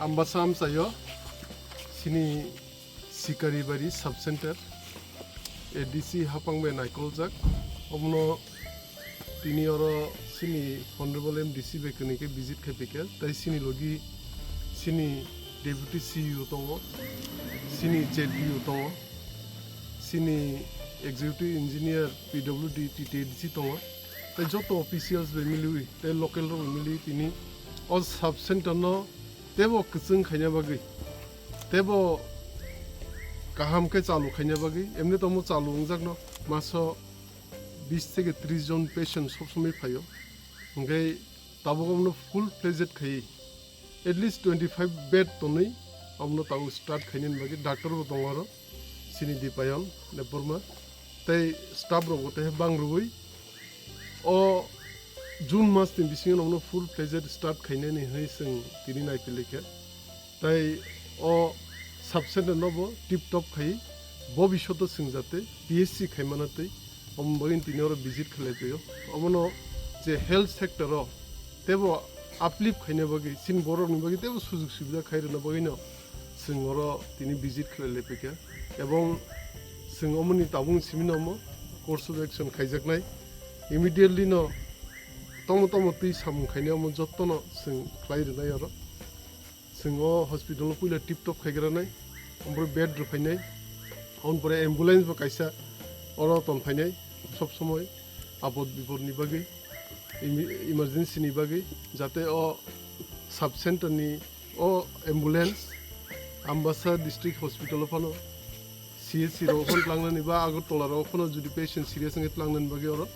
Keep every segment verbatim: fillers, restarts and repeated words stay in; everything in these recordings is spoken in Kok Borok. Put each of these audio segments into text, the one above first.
Ambasa amchaio chini Sikaribari Sub Center A D C hapang bai naikoljak. Omono tini oro chini Honorable M D C bai kwnwi khe visit khai phaikha. Tai chini logi chini Deputy C E O tongo, chini Z P O tongo, chini Executive Engineer P W D T T A D C tongo. Tai joto officials bai miliwi, tai local rok bai miliwi tini o sub center no tebo kwchwng khaina bagwi, tebo kaham khe chalu khaina bagwi, emni tomo chalu wngjakno maso bis theke tris jon patient sob somoi phaio. Hwnkhe tabuk omono full fledged khaiwi at least twenty five bed tonwi omono tabuk start khainani bagwi doctor bo tongo aro. Chini Dipayon Debbarma tei staff rok bo tei bang rwui o June mas ni bisingo nono full fledged start khainani hwnwi chwng tini naiphilikha. Tai o sub center no bo tip top khai bobishoto chwng jate P H C khaimana tei omo bagwi tini oro visit khlai phaio. Omono je health sector o tebo uplift khaina bagwi chini borok ni bagwi tebo sujug subida khai rwna bagwi no chwng oro tini visit khlai lai phaikha, ebong chwng omoni tabuk simi no omo course of action khaijaknai, immediately no tomo tomo twi samung khainai omo jotto no chwng khlai rwnai oro. Chwng o hospital no puila tip top khaigranai, omo pore bed rwphainai, omo pore ambulance bo kaisa oro tonphainai sob somoi apod bipod ni bagwi. Imi-, emergency ni bagwi, jate o sub center ni o ambulance Ambasa district hospital o phano C H C rok phano tlangnani ba Agartala rok phano jodi patient serious wngkhe tlangnani bagwi oro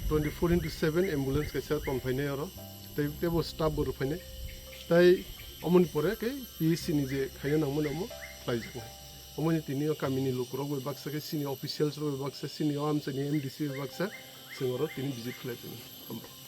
twenty four into seven ambulance kaisa tonphainai oro, tei tebo staff bo rwphainai. Tai omoni pore khe P H C ni je khaina nangmani omo khlaijaknai. Omoni tini o kamini lukurok bai baksa khe chini officials rok bai baksa, chini o amchaini M D C bai baksa, chwng oro tini visit khlai phino. Hambai.